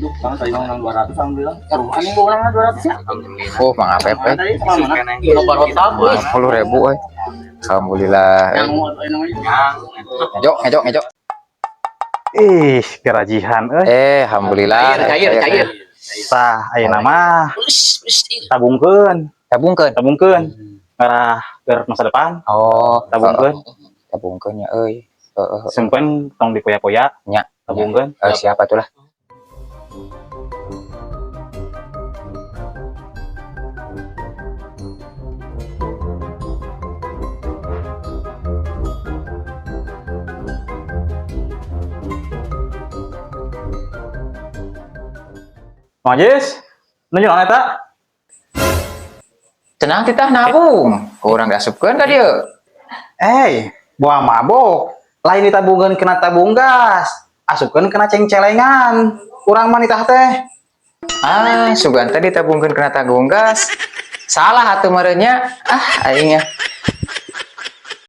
Duh, Kang, tadi mah menang 200, alhamdulillah. Taruhan nih gua menang 200 ya. Alhamdulillah. Oh, Mang Apep eh. Tadi sama mana? 50 ribu eh. Alhamdulillah. Yang mau namanya. Ngejo, ngejo, ngejo. Ih, kerajihan euy. Eh, alhamdulillah. Cair, cair, cair. Tah, ayeuna mah tabungkeun, Tabungkeun. Tabungkeun. Ngarah ke masa depan, Oh, tabungkeun. Tabungkeun ya euy. Heeh. Simpen, tong dipoya-poya. Nya. Tabungkeun. Eh, siapa tuh lah? Mang Jis, nunjuk naon eta? Cenah titah nabung. Kurang diasupkeun ka dieu. Eh, buah mabok. Lain ditabungkeun kena tabung gas. Asupkeun kena cengcelengan. Urang mah nitah teh. Ah, sugan teh ditabungkeun kena tabung gas. Salah atuh meureun nya. Ah, aing nya.